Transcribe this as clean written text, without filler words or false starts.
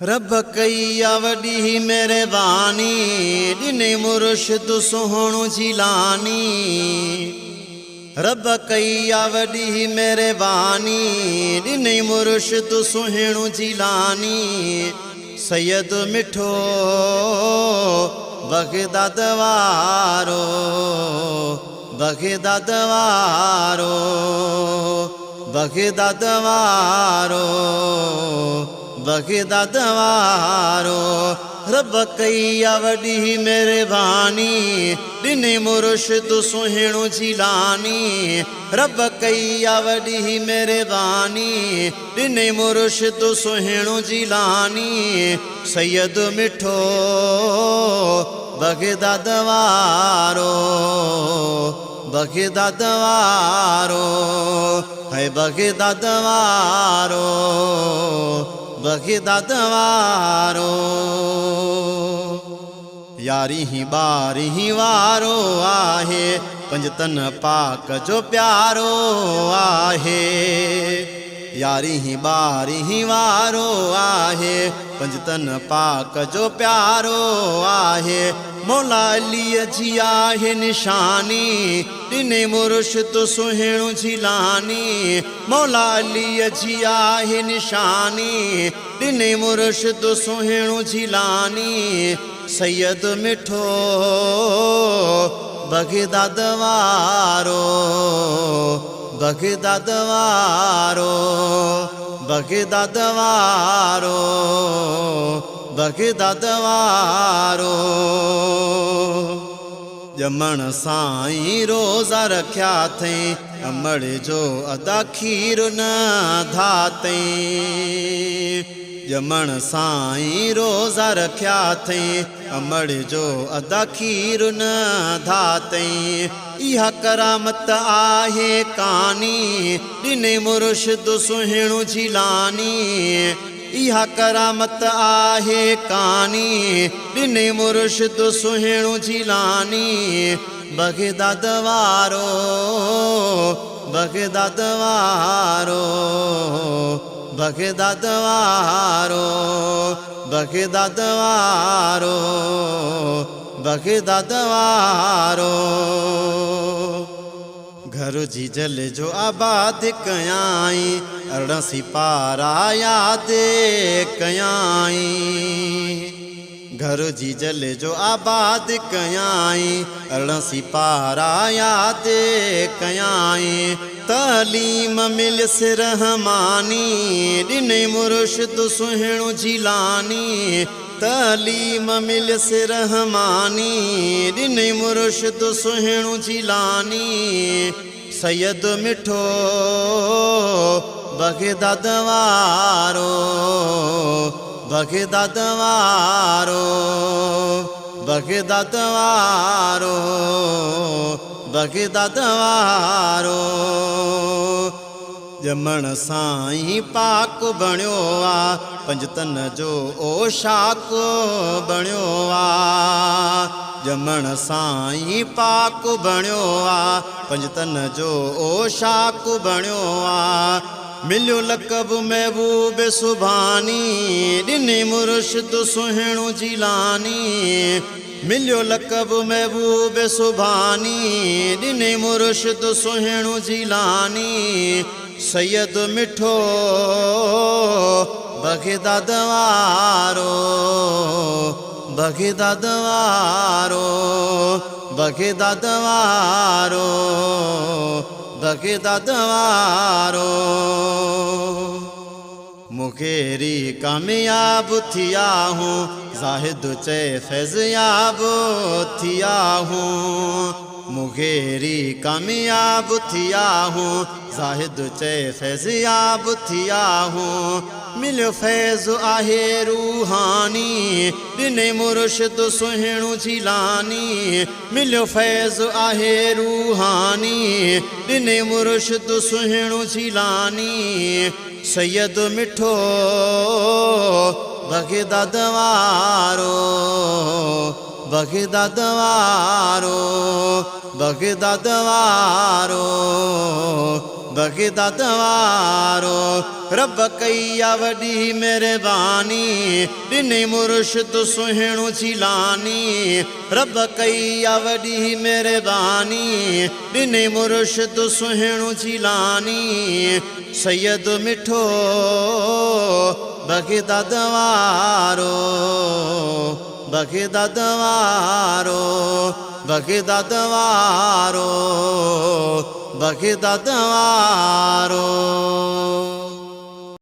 رب ڪئي آ وڏي مهرباني، ڏني مرشد سهڻو جيلاني. رب ڪئي آ وڏي مهرباني، ڏني مرشد سهڻو جيلاني. سيد مٺو بغداد وارو، بغداد وارو، بغداد وارو، بغداد وارو. رب ڪئي آ وڏي مهرباني، ڏني مرشد سهڻو جيلاني. رب ڪئي آ وڏي مهرباني، ڏني مرشد سهڻو جيلاني. سيد مٺو بغداد وارو، بغداد وارو، هي بغداد وارو، بغداد وارو. يارهين ٻارهين وارو آهي، پنجتن پاڪ جو پيارو آهي. يارهين ٻارهين وارو آهي، پنجتن پاڪ جو پيارو آهي. مولا عليء جي آهي نشاني، ڏني مرشد سهڻو جيلاني. مولا عليء جي آهي نشاني، ڏني مرشد سهڻو جيلاني. سيد مٺو بغداد وارو، بغداد وارو، بغداد وارو، بغداد وارو. ڄمڻ سان ئي روزا رکيا اٿئي، امڙ جو ادا کير نه ڌاتئي. ڄمڻ سان ئي روزا رکيا اٿئي، امڙ جو ادا کير نه ڌاتئي. اها ڪرامت آهي ڪاني، ڏني مرشد سهڻو جيلاني. اها ڪرامت آهي ڪاني، ڏني مرشد سهڻو جيلاني. بغداد وارو، بغداد وارو، بغداد وارو، بغداد وارو، بغداد وارو. گهر جيجل جو آباد ڪيائين، 18 سيپارا ياد ڪيائين. گهر جيجل جو آباد ڪيائين، 18 سيپارا ياد ڪيائين. تعليم مليس رحماني، ڏني مرشد سهڻو جيلاني. تعليم مليس رحماني، ڏني مرشد سهڻو جيلاني. سيد مٺو بغداد وارو، بغداد وارو، بغداد وارو، بغداد وارو. ڄمڻ سان ئي پاڪ بڻيو آ، پنجتن جو اوشاڪ بڻيو آ. ڄمڻ سان ئي پاڪ بڻيو آ، پنجتن جو اوشاڪ بڻيو آ. مليو لقب محبوب سبحاني، ڏني مرشد سهڻو جيلاني. مليو لقب محبوب سبحاني، ڏني مرشد سهڻو جيلاني. سيد مٺو بغداد وارو، بغداد وارو، بغداد وارو، بغداد وارو. مغيري ڪامياب ٿيا هون، زاهد چئي فيضياب ٿيا هون. مغيري ڪامياب ٿيا هون، زاهد چئي فيضياب ٿيا هون. مليو فيض آهي روحاني، ڏني مرشد سهڻو جيلاني. مليو فيض آهي روحاني، ڏني مرشد سهڻو جيلاني. سيد مٺو بغداد وارو، بغداد وارو، بغداد وارو، بغداد وارو. رب ڪئي آ وڏي مهرباني، ڏني مرشد سهڻو جيلاني. رب ڪئي آ وڏي مهرباني، ڏني مرشد سهڻو جيلاني. سيد مٺو بغداد وارو، بغداد وارو، بغداد وارو، بغداد وارو.